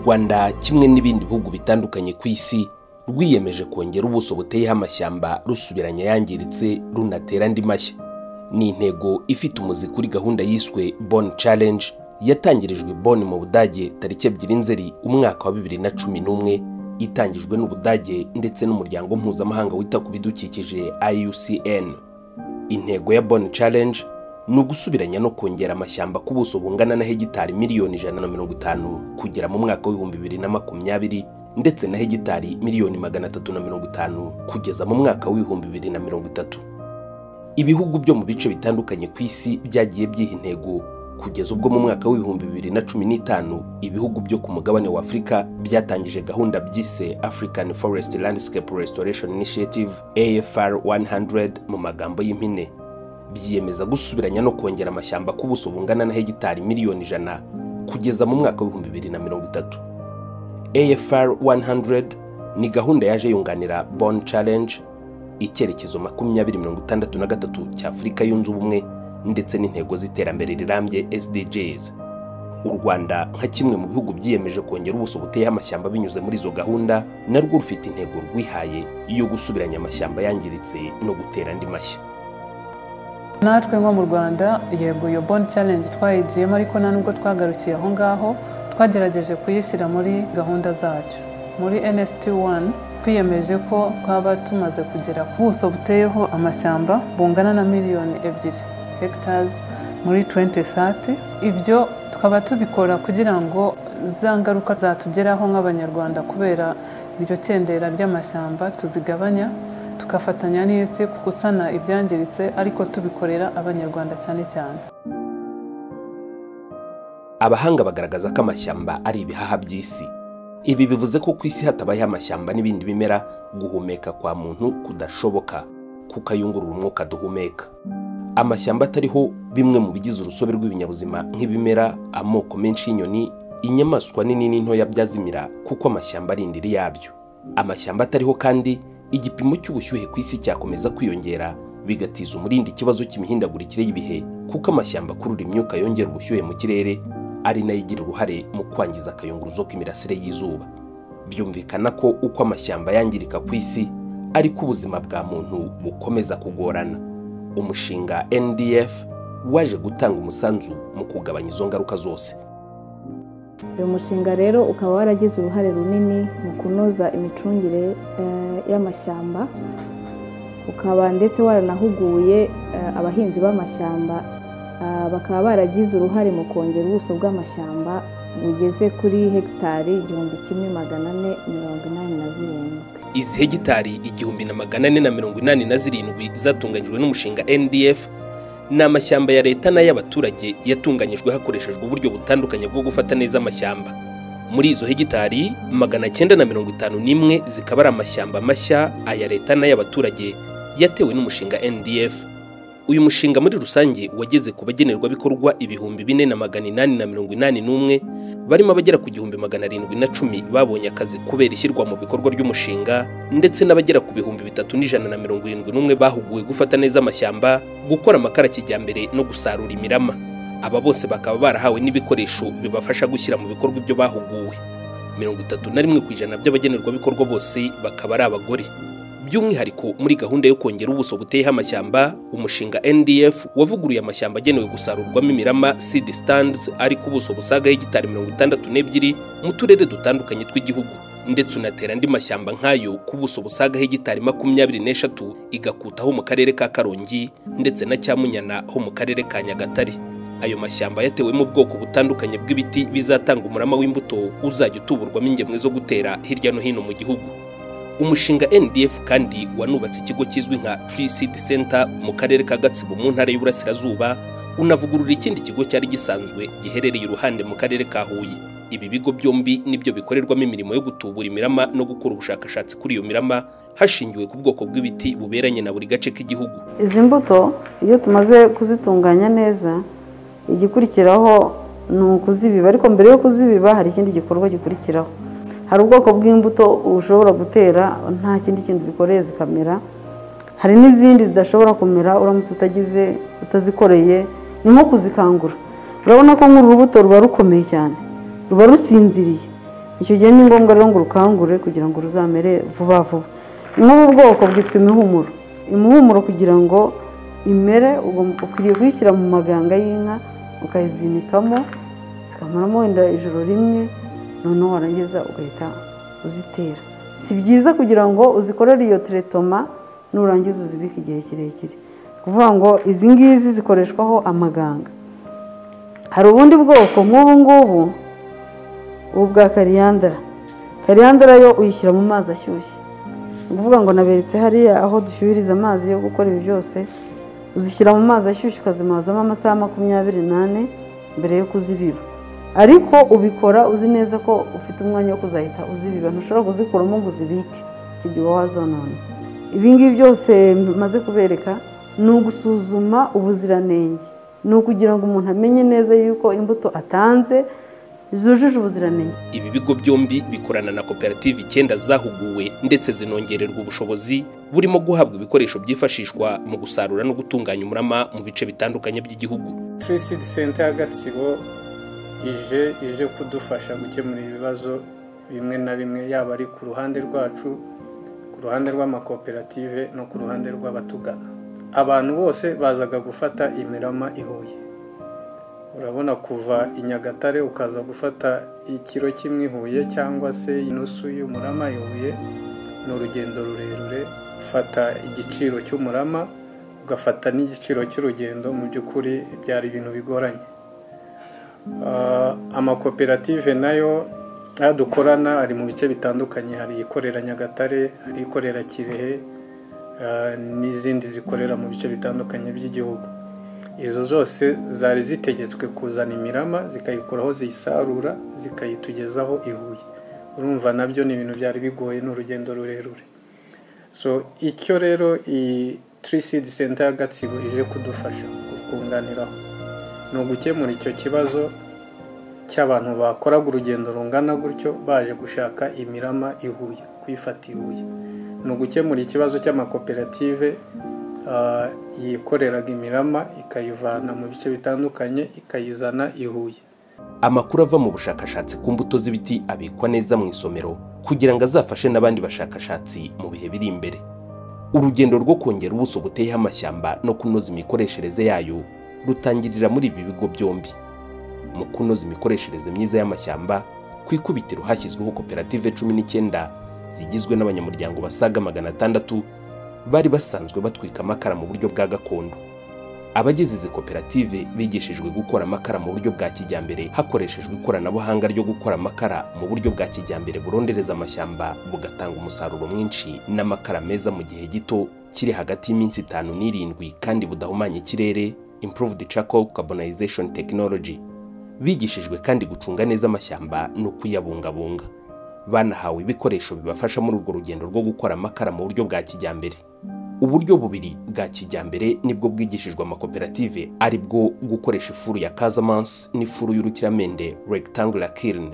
Rwanda kimwe n'ibindi bihugu bitandukanye ku isi rwiyemeje kongera ubuso buteyeho amashyamba, rusubiranya yangiritse, runatera andi mashya. Ni intego ifite umuzi kuri gahunda yiswe Bonn Challenge, yatangirijwe Bonn mu Budage tariki 2 Nzeri umwaka wa 2011, itangijwe n'Ubudage ndetse n'umuryango mpuzamahanga wita ku bidukikije IUCN. Intego ya Bonn Challenge ni ugusubiranya no kongera amashyamba ku buso bungana na hegitari 150,000,000 kugera mu mwaka w'ibihumbi 2020, ndetse na hegitari 350,000,000 kugeza mu mwaka w'ibihumbi 2030. Ibihugu byo mu bice bitandukanye ku isi byagiye byiha intego, kugeza ubwo mu mwaka w'ibihumbi 2015 ibihugu byo ku mugabane wa Afurika byatangije gahunda byise African Forest Landscape Restoration Initiative, AFR 100 mu magambo y'impine, byiyemeza gusubiranya no kongera amashyamba ku buso bungana na hegitari 100,000,000 kugeza mu mwaka w'ibihumbi 2030. AFR 100 ni gahunda yaje yunganira Bonn Challenge, icyerekezo 2063 cya Afurika yunze ubumwe ndetse n'intego z'iterambere rirambye SDGs. U Rwanda nka kimwe mu bihugu byiyemeje kongera ubuso buteyeho amashyamba binyuze muri izo gahunda, narwo rufite intego rwihaye yo gusubiranya amashyamba yangiritse no gutera andi mashya. Natwe nko mu Rwanda, yego, iyo Bonn Challenge twayigiyemo, ariko nta nubwo twagarukiye aho ngaho, twagerageje kuyishyira muri gahunda zacu. Muri NST 1 twiyemeje ko twaba tumaze kugera ku buso buteyeho amashyamba bungana na 2 million hectares muri 2030. Ibyo tukaba tubikora kugira ngo za ngaruka zatugeraho nk'Abanyarwanda kubera iryo kendera ry'amashyamba tuzigabanya, tugafatanya n'isi gusana ibyangiritse, ariko tubikorera Abanyarwanda cyane cyane. Abahanga bagaragaza ko amashyamba ari ibihaha by'isi. Ibi bivuze ko ku isi hatabayeho amashyamba n'ibindi bimera, guhumeka kwa muntu kudashoboka, kuko ayungurura umwuka duhumeka. Amashyamba atariho, bimwe mu bigize urusobe rw'ibinyabuzima nk'ibimera, amoko menshi y'inyoni, inyamaswa nini n'intoya byazimira, kuko amashyamba ari indiri yabyo. Amashyamba atariho kandi, igipimo cy'ubushyuhe ku isi cyakomeza kwiyongera, bigatiza umurindi ikibazo cy'imihindagurikire y'ibihe, kuko amashyamba akurura imyuka yongera ubushyuhe mu kirere, ari nayo igira uruhare mu kwangiza akayunguruzo k'imirasire y'izuba. Byumvikana ko uko amashyamba yangirika ku isi ariko ubuzima bwa muntu bukomeza kugorana. Umushinga NDF waje gutanga umusanzu mu kugabanya izo ngaruka zose. Uyu mushinga rero ukaba waragize uruhare runini mu kunoza imicungire y'amashyamba, ukaba ndetse waranahuguye abahinzi b'amashyamba, bakaba baragize uruhare mu kongera ubuso bw'amashyamba bugeze kuri hegitari 1487. Izi hegitari 1487 zatunganyijwe n'umushinga NDF ni amashyamba ya leta n'ay'abaturage, yatunganyijwe hakoreshejwe uburyo butandukanye bwo gufata neza amashyamba. Muri izo hegitari, 951 zikaba ari amashyamba mashya, aya leta n'ay'abaturage, yatewe n'umushinga NDF. Uyu mushinga muri rusange wageze ku bagenerwabikorwa 4881, barimo abagera ku 1710 babonye akazi kubera ishyirwa mu bikorwa ry'umushinga, ndetse n'abagera ku 3171 bahuguwe gufata neza amashyamba, gukora amakara kijyambere no gusarura imirama. Aba bose bakaba barahawe n'ibikoresho bibafasha gushyira mu bikorwa ibyo bahuguwe. 31% by'abagenerwabikorwa bose bakaba ari abagore. By'umwihariko muri gahunda yo kongera ubuso buteyeho amashyamba, umushinga NDF wavuguruye amashyamba agenewe gusarurwamo imirama, seed stands, ari ku buso busaga hegitari 62 mu turere dutandukanye tw'igihugu, ndetse unatera andi mashyamba nk'ayo ku buso busaga hegitari 23 igakutaho mu karere ka Karongi ndetse na Cyamunyana ho mu karere ka Nyagatare. Ayo mashyamba yatewemo ubwoko butandukanye bw'ibiti bizatanga umurama w'imbuto uzajya utuburwamo ingemwe zo gutera hirya no hino mu gihugu. Umushinga NDF kandi wanubatse ikigo kizwi nka Tree Seed Center mu karere ka Gatsibo mu ntara y'Iburasirazuba, unavugurura ikindi kigo cyari gisanzwe giherereye iruhande mu karere ka Huye. Ibi bigo byombi nibyo bikorerwamo imirimo yo gutubura imirama no gukora ubushakashatsi kuri iyo mirama, hashingiwe ku bwoko bw'ibiti buberanye na buri gace k'igihugu. Izi mbuto iyo tumaze kuzitunganya neza, igikurikiraho ni ukuzibiba, ariko mbere yo kuzibiba hari ikindi gikorwa gikurikiraho. Hari ubwoko bw'imbuto ushobora gutera nta kindi kintu bikoreye zikamera, hari n'izindi zidashobora kumera uramutse utagize utazikoreye, ni nko kuzikangura. Urabona ko nk'uru rubuto ruba rukomeye cyane, ruba rusinziriye. Icyo gihe ni ngombwa rero ngo urukangure kugira ngo ruzamere vuba vuba. Nk'ubu bwoko bwitwa imihumuro. Imihumuro kugira ngo imere ukwiriye kuyishyira mu maganga y'inka ukayizinikamo zikamaramo wenda ijoro rimwe, noneho warangiza ugahita uzitera. Si byiza kugira ngo uzikorere iyo teretoma nurangiza uzibike igihe kirekire. Kuvuga ngo izi ngizi zikoreshwaho amaganga. Hari ubundi bwoko nk'ubu ngubu, ubu bwa kariyandara. Kariyandara yo uyishyira mu mazi ashyushye. Ni ukuvuga ngo naberetse hariya aho dushyuhiriza amazi yo gukora ibi byose, uzishyira mu mazi ashyushye ukazimazamo amasaha 24 mbere yo kuzibiba. Ariko ubikora uzi neza ko ufite umwanya wo kuzahita uzibiba, ntushobora kuzikuramo ngo uzibike, icyo gihe uba wazonona. Ibi ngibi byose maze kubereka ni ugusuzuma ubuziranenge, ni ukugira ngo umuntu amenye neza yuko imbuto atanze zujuje ubuziranenge. Ibi bigo byombi bikorana na koperative 9 zahuguwe ndetse zinongererwa ubushobozi burimo guhabwa ibikoresho byifashishwa mu gusarura no gutunganya umurama mu bice bitandukanye by'igihugu. Tree Seed Center ya Gatsibo ije kudufasha gukemura ibibazo bimwe na bimwe, yaba ari ku ruhande rwacu, ku ruhande rw'amakoperative no ku ruhande rw'abatugana. Abantu bose bazaga gufata imirama i Huye. Urabona kuva i Nyagatare ukaza gufata ikiro kimwe i Huye cyangwa se inusu y'umurama i Huye, ni urugendo rurerure. Ufata igiciro cy'umurama ugafata n'igiciro cy'urugendo, mu by'ukuri byari ibintu bigoranye. Amakoperative nayo dukorana ari mu bice bitandukanye, hari ikorera Nyagatare, hari ikorera Kirehe, n'izindi zikorera mu bice bitandukanye by'igihugu. Izo zose zari zitegetswe kuzana imirama zikayikuraho ziyisarura zikayitugezaho i Huye. Urumva nabyo ni ibintu byari bigoye, ni urugendo rurerure. So icyo rero iyi Tree Seed Center ya Gatsibo ije kudufasha kukunganiraho ni ugukemura icyo kibazo cy'abantu bakoraga urugendo rungana gutyo baje gushaka imirama i Huye, kuyifata i Huye. Ni ugukemura ikibazo cy'amakoperative yikoreraga imirama ikayivana mu bice bitandukanye ikayizana i Huye. Amakuru ava mu bushakashatsi ku mbuto z'ibiti abikwa neza mu isomero kugira ngo azafashe n'abandi bashakashatsi mu bihe biri imbere. Urugendo rwo kongera ubuso buteyeho amashyamba no kunoza imikoreshereze yayo rutangirira muri ibi bigo byombi. Mu kunoza imikoreshereze myiza y'amashyamba, ku ikubitiro hashyizweho koperative 19 zigizwe n'abanyamuryango basaga 600 bari basanzwe batwika amakara mu buryo bwa gakondo. Abagize izi koperative bigishijwe gukora amakara mu buryo bwa kijyambere hakoreshejwe ikoranabuhanga ryo gukora amakara mu buryo bwa kijyambere burondereza amashyamba, bugatanga umusaruro mwinshi n'amakara meza mu gihe gito kiri hagati y'iminsi 5 n'7 kandi budahumanya ikirere, Improved Charcoal Carbonization Technology. Bigishijwe kandi gucunga neza amashyamba no kuyabungabunga. Banahawe ibikoresho bibafasha muri urwo rugendo rwo gukora amakara mu buryo bwa kijyambere. Uburyo bubiri bwa kijyambere nibwo bwigishijwe amakoperative, ari bwo gukoresha ifuru ya Casamance n'ifuru y'urukiramende rectangular kiln.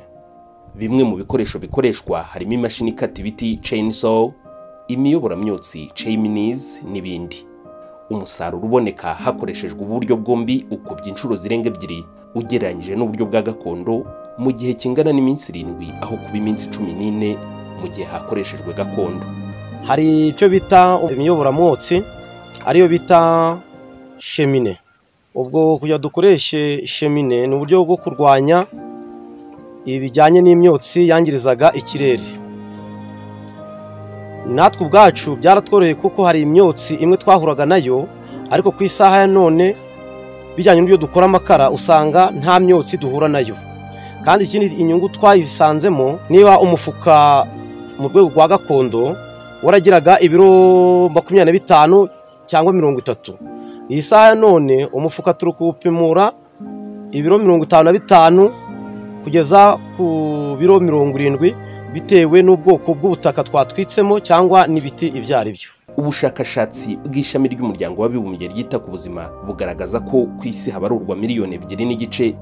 Bimwe mu bikoresho bikoreshwa harimo imashini ikata ibiti chainsaw, imiyoboramyotsi chimneys n'ibindi. Umusaruro uboneka hakoreshejwe uburyo bwombi ukubye inshuro zirenga 2 ugereranyije n'uburyo bwa gakondo mu gihe kingana n'iminsi 7 aho kuba iminsi 14 mu gihe hakoreshejwe gakondo. Hari icyo bita imiyoboramwotsi ariyo bita chemine. Ubwo kugira dukoreshe chemine ni uburyo bwo kurwanya ibijyanye n'imyotsi yangirizaga ikirere. Natwe ubwacu byaratworoheye kuko hari imyotsi imwe twahuraga nayo, ariko ku isaha ya none bijyanye n'uburyo dukora amakara usanga nta myotsi duhura nayo. Kandi ikindi inyungu twayisanzemo, niba umufuka mu rwego rwa gakondo waragiraga ibiro 25 cyangwa 30, iyi saha ya none umufuka turi kuwupimura ibiro 55 kugeza ku biro 70 bitewe n'ubwoko bw'ubutaka twatwitsemo cyangwa n'ibiti ibyo ari byo. Ubushakashatsi bw'ishami ry'umuryango w'abibumbye ryita ku buzima bugaragaza ko ku isi habarurwa 2.5 miliyoni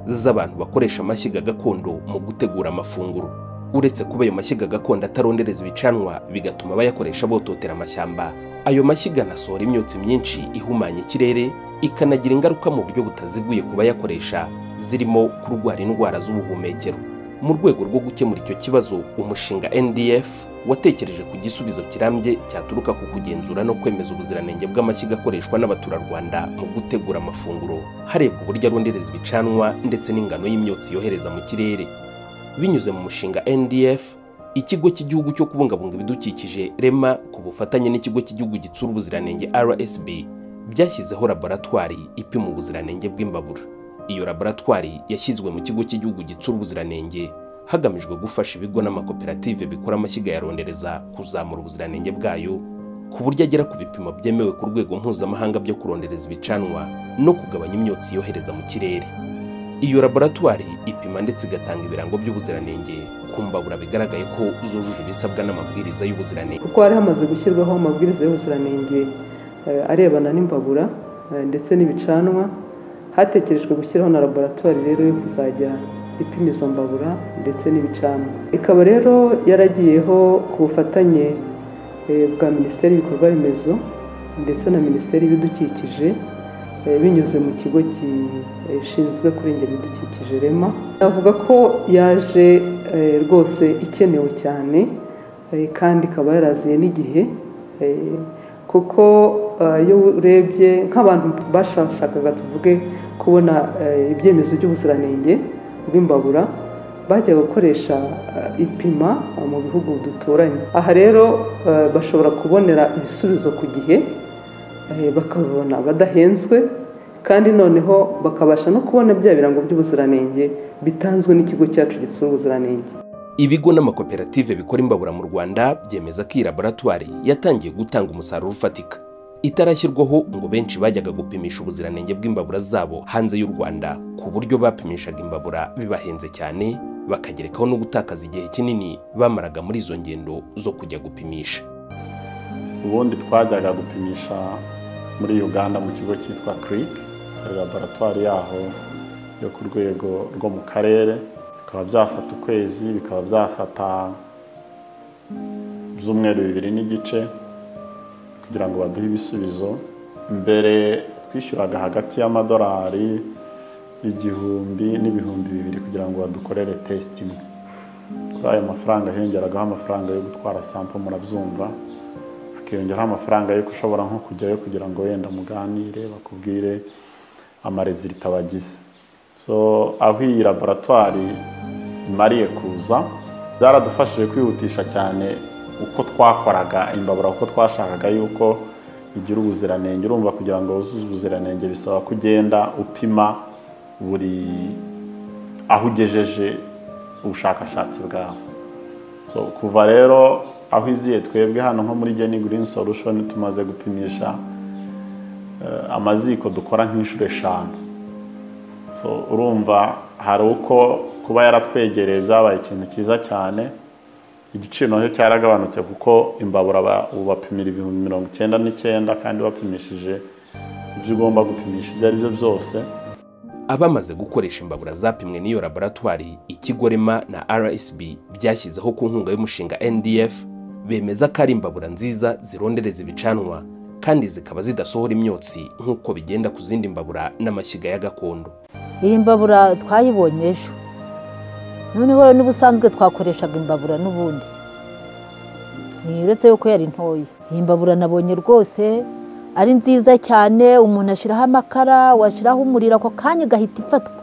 z'abantu bakoresha amashyiga gakondo mu gutegura amafunguro. Uretse kuba ayo mashyiga gakondo atarondereza ibicanwa bigatuma bayakoresha bototera amashyamba, ayo mashyiga anasohora imyotsi myinshi ihumanya ikirere, ikanagira ingaruka mu buryo butaziguye ku bayakoresha, zirimo kurwara indwara z'ubuhumekero. Mu rwego rwo gukemura icyo kibazo, umushinga NDF watekereje ku gisubizo kirambye cyaturuka ku kugenzura no kwemeza ubuziranenge bw'amashyiga akoreshwa n'abaturarwanda mu gutegura amafunguro, harebwa uburyo arondereza ibicanwa ndetse n'ingano y'imyotsi yohereza mu kirere. Binyuze mu mushinga NDF, ikigo cy'igihugu cyo kubungabunga ibidukikije REMA ku bufatanye n'ikigo cy'igihugu gitsura ubuziranenge RSB byashyizeho laboratwari ipima ubuziranenge bw'imbabura. Iyo laboratwari yashyizwe mu kigo cy'igihugu gitsura ubuziranenge hagamijwe gufasha ibigo n'amakoperative bikora amashyiga ya rondereza kuzamura ubuziranenge bwayo ku buryo agera ku bipimo byemewe ku rwego mpuzamahanga byo kurondereza ibicanwa no kugabanya imyotsi yohereza mu kirere. Iyo laboratwari ipima ndetse igatanga ibirango by'ubuziranenge ku mbabura bigaragaye ko zujuje ibisabwa n'amabwiriza y'ubuziranenge. Kuko hari hamaze gushyirwaho amabwiriza y'ubuziranenge arebana n'imbabura ndetse n'ibicanwa, hatekerejwe gushyiraho na laboratwari rero yo kuzajya ipima izo mbabura ndetse n'ibicanwa. Ikaba rero yaragiyeho ku bufatanye bwa Minisiteri y'Ibikorwa Remezo ndetse na Minisiteri y'Ibidukikije binyuze mu kigo gishinzwe kurengera ibidukikije REMA. Navuga ko yaje rwose ikenewe cyane kandi ikaba yaraziye n'igihe, kuko iyo urebye nk'abantu bashakaga tuvuge kubona ibyemezo by'ubuziranenge bw'imbabura bajya gukoresha ipima mu bihugu duturanye. Aha rero bashobora kubonera ibisubizo ku gihe, bakabibona badahenzwe, kandi noneho bakabasha no kubona bya birango by'ubuziranenge bitanzwe n'ikigo cyacu gitsura ubuziranenge. Ibigo n'amakoperative bikora imbabura mu Rwanda byemeza ko iyi laboratwari yatangiye gutanga umusaruro ufatika. Itarashyirwaho ngo benshi bajyaga gupimisha ubuziranenge bw'imbabura zabo hanze y'u Rwanda, ku buryo bapimishaga imbabura bibahenze cyane, bakagerekaho no gutakaza igihe kinini bamaraga muri izo ngendo zo kujya gupimisha. Ubundi twajyaga gupimisha muri Uganda mu kigo cyitwa CRIC, hari laboratwari yaho yo ku rwego rwo mu karere, bikaba byafata ukwezi, bikaba byafata ibyumweru 2.5 kugira ngo baduhe ibisubizo. Mbere twishyuraga hagati y'amadolari 1000 n'2000 kugira ngo badukorere test imwe. Kuri ayo mafaranga hiyongeragaho amafaranga yo gutwara sample, murabyumva, hakiyongeraho amafaranga yo ushobora nko kujyayo kugira ngo wenda muganire bakubwire amaresulta bagize. So aho iyi laboratwari imariye kuza byaradufashije kwihutisha cyane uko twakoraga imbabura, uko twashakaga yuko igira ubuziranenge. Urumva kugira ngo wuzuze ubuziranenge bisaba kugenda upima buri aho ugejeje ubushakashatsi bwawe. So kuva rero aho iziye twebwe hano nko muri Geni Green Solution tumaze gupimisha amaziko dukora nk'inshuro 5. So urumva hari uko kuba yaratwegereye byabaye ikintu cyiza cyane. Igiciro nacyo cyaragabanutse kuko imbabura ubu bapimira 99,000 kandi bapimishije ibyo ugomba gupimisha ibyo ari byo byose. Abamaze gukoresha imbabura zapimwe n'iyo laboratwari, ikigo REMA na RSB byashyizeho ku nkunga y'umushinga NDF, bemeza ko ari imbabura nziza zirondereza ibicanwa kandi zikaba zidasohora imyotsi nk'uko bigenda ku zindi mbabura n'amashyiga ya gakondo. Iyi mbabura twayibonye ejo, noneho n'ubusanzwe twakoreshaga imbabura n'ubundi, uretse yuko yari ntoya. Iyi mbabura nabonye rwose ari nziza cyane, umuntu ashyiraho amakara, washyiraho umuriro ako kanya igahita ifatwa,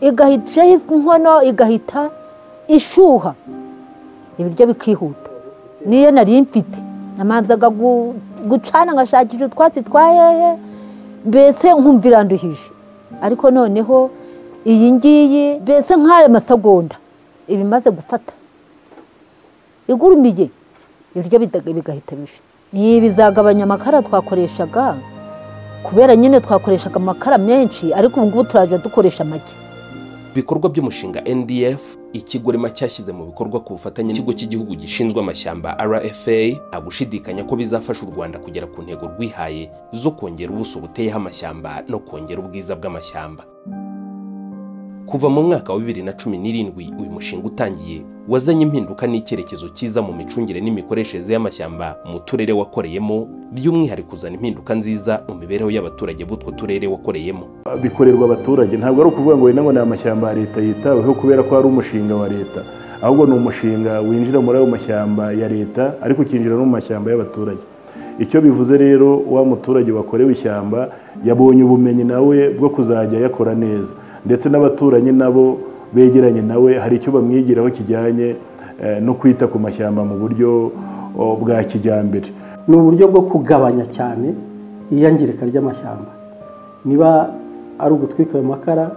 igahita inkono, igahita ishuha, ibiryo bikihuta. Niyo nari mfite namanzaga gucana ngashakisha utwatsi twa hehe, mbese nkumva iranduhije. Ariko noneho iyi ngiyi mbese nk'ayo masegonda ibimaze gufata igurumiye, ibiryo bigahita bisha. Ibi bizagabanya amakara twakoreshaga, kubera nyine twakoreshaga amakara menshi, ariko ubu ngubu turaje dukoresha make. Ibikorwa by'umushinga NDF ikigo REMA cyashyize mu bikorwa ku bufatanye n'ikigo cy'igihugu gishinzwe amashyamba RFA, nta gushidikanya ko bizafasha u Rwanda kugera ku ntego rwihaye zo kongera ubuso buteyeho amashyamba no kongera ubwiza bw'amashyamba. Kuva mu mwaka wa 2017 uyu mushinga utangiye, wazanye impinduka n'icyerekezo cyiza mu micungire n'imikoreshereze y'amashyamba mu turere wakoreyemo, by'umwihariko uzana impinduka nziza mu mibereho y'abaturage b'utwo turere wakoreyemo. Bikorerwa abaturage, ntabwo ari ukuvuga ngo wenda ngo ni amashyamba ya leta yitaweho kubera ko ari umushinga wa leta, ahubwo ni umushinga winjira muri ayo mashyamba ya leta ariko ukinjira no mu mashyamba y'abaturage. Icyo bivuze rero, wa muturage wakorewe ishyamba yabonye ubumenyi nawe bwo kuzajya yakora neza, ndetse n'abaturanyi nabo begeranye nawe hari icyo bamwigiraho kijyanye no kwita ku mashyamba mu buryo bwa kijyambere. Ni uburyo bwo kugabanya cyane iyangirika ry'amashyamba. Niba ari ugutwika ayo makara,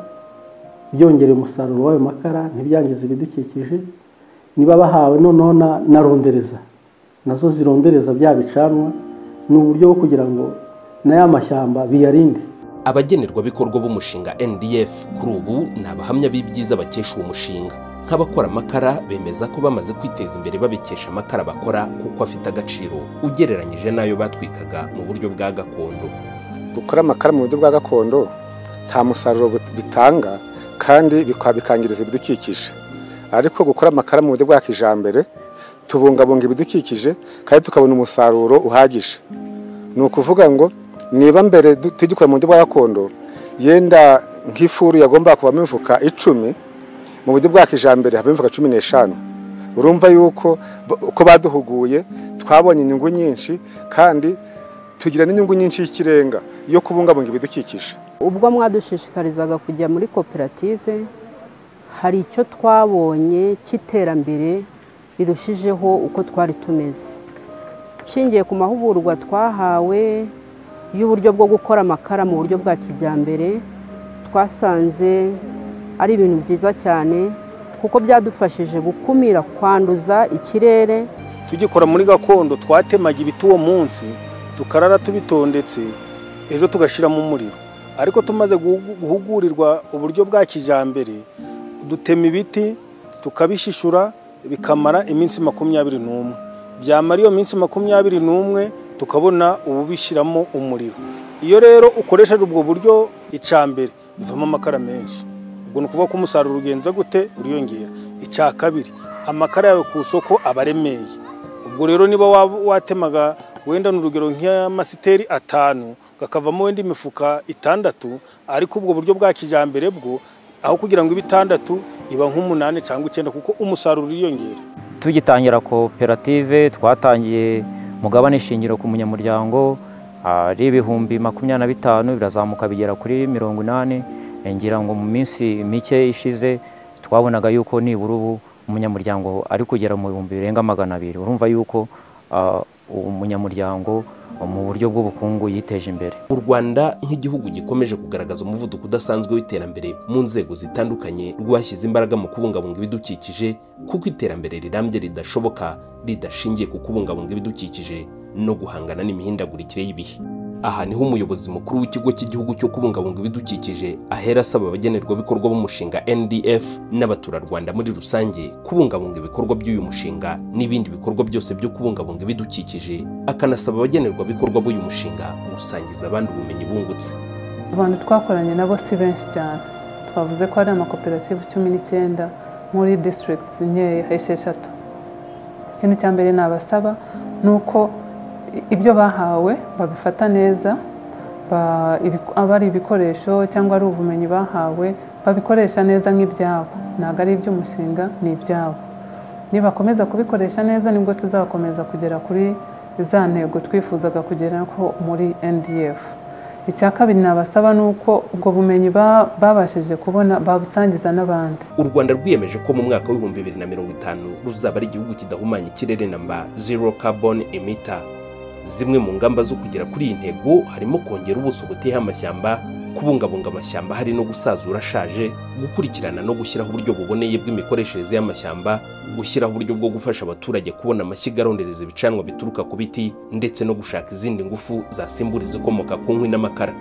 byongerera umusaruro w'ayo makara, ntibyangize ibidukikije. Niba bahawe noneho na rondereza, nazo zirondereza bya bicanwa, ni uburyo bwo kugira ngo n'aya mashyamba biyarinde. Abagenerwabikorwa b'umushinga NDF kuri ubu ni abahamya b'ibyiza bakesha uwo mushinga. Nk'abakora amakara bemeza ko bamaze kwiteza imbere babikesha amakara bakora, kuko afite agaciro ugereranyije n'ayo batwikaga mu buryo bwa gakondo. Gukora amakara mu buryo bwa gakondo nta musaruro bitanga kandi bikangiriza ibidukikije, ariko gukora amakara mu buryo bwa kijambere tubungabunga ibidukikije kandi tukabona umusaruro uhagije. Ni ukuvuga ngo niba mbere tugikora mu buryo bwa gakondo yenda nk'ifuru yagomba kuvamo imifuka 10, mu buryo bwa kijambere havamo imifuka 15. Urumva yuko uko baduhuguye twabonye inyungu nyinshi kandi tugira n'inyungu nyinshi y'ikirenga yo kubungabunga ibidukikije. Ubwo mwadushishikarizaga kujya muri koperative, hari icyo twabonye cy'iterambere rirushijeho uko twari tumeze. Nshingiye ku mahugurwa twahawe y'uburyo bwo gukora amakara mu buryo bwa kijyambere, twasanze ari ibintu byiza cyane kuko byadufashije gukumira kwanduza ikirere. Tugikora muri gakondo twatemaga ibiti uwo munsi tukarara tubitondetse, ejo tugashiramo umuriro. Ariko tumaze guhugurirwa uburyo bwa kijyambere, dutema ibiti tukabishishura bikamara iminsi 21. Byamara iyo minsi 21 tukabona ububishiramo umuriro. Iyo rero ukoresheje ubwo buryo, icambere bivamo amakara menshi, ubwo ni ukuvuga ko umusaruro ugenza gute, uriyongera. Icya kabiri, amakara yawe ku isoko aba aremeye. Ubwo rero niba watemaga wenda n'urugero nk'amasiteri 5 gakavamo wenda imifuka 6, ariko ubwo buryo bwa kijambere bwo aho kugira ngo ibe 6 iba nk'8 cyangwa 9, kuko umusaruro uriyongera. Tugitangira koperative twatangiye mugabane shingiro ku munyamuryango ari 25,000, birazamuka bigera kuri 80. Ngira ngo mu minsi mike ishize twabonaga yuko nibura ubu umunyamuryango ari kugera mu 200,000. Urumva yuko umunyamuryango mu buryo bw'ubukungu yiteje imbere. U Rwanda nk'igihugu gikomeje kugaragaza umuvuduko udasanzwe w'iterambere mu nzego zitandukanye, rwashyize imbaraga mu kubungabunga ibidukikije, kuko iterambere rirambye ridashoboka ridashingiye ku kubungabunga ibidukikije no guhangana n'imihindagurikire y'ibihe. Aha niho umuyobozi mukuru w'ikigo cy'igihugu cyo kubungabunga ibidukikije ahera asaba abagenerwabikorwa b'umushinga NDF n'abaturarwanda muri rusange kubungabunga ibikorwa by'uyu mushinga n'ibindi bikorwa byose byo kubungabunga ibidukikije, akanasaba abagenerwabikorwa b'uyu mushinga gusangiza abandi ubumenyi bungutse. Abantu twakoranye nabo si benshi cyane, twavuze ko ari amakoperative 19 muri districts nkeya 6. Ikintu cya mbere nabasaba ni uko ibyo bahawe babifata neza, aba ari ibikoresho cyangwa ari ubumenyi bahawe babikoresha neza nk'ibyabo, ntabwo ari iby'umushinga, ni ibyabo. Nibakomeza kubikoresha neza nibwo tuzakomeza kugera kuri za ntego twifuzaga kugeraho muri NDF. Icya kabiri nabasaba ni uko ubwo bumenyi babashije kubona babusangiza n'abandi. U Rwanda rwiyemeje ko mu mwaka wa 2050 ruzaba ari igihugu kidahumanya ikirere namba zero carbon emitter. Zimwe mu ngamba zo kugera kuri iyi ntego harimo kongera ubuso buteyeho amashyamba, kubungabunga amashyamba hari no gusazura ashaje, gukurikirana no gushyiraho uburyo buboneye bw'imikoreshereze y'amashyamba, gushyiraho uburyo bwo gufasha abaturage kubona amashyiga arondereza ibicanwa bituruka ku biti, ndetse no gushaka izindi ngufu zasimbura izikomoka ku nkwi n'amakara.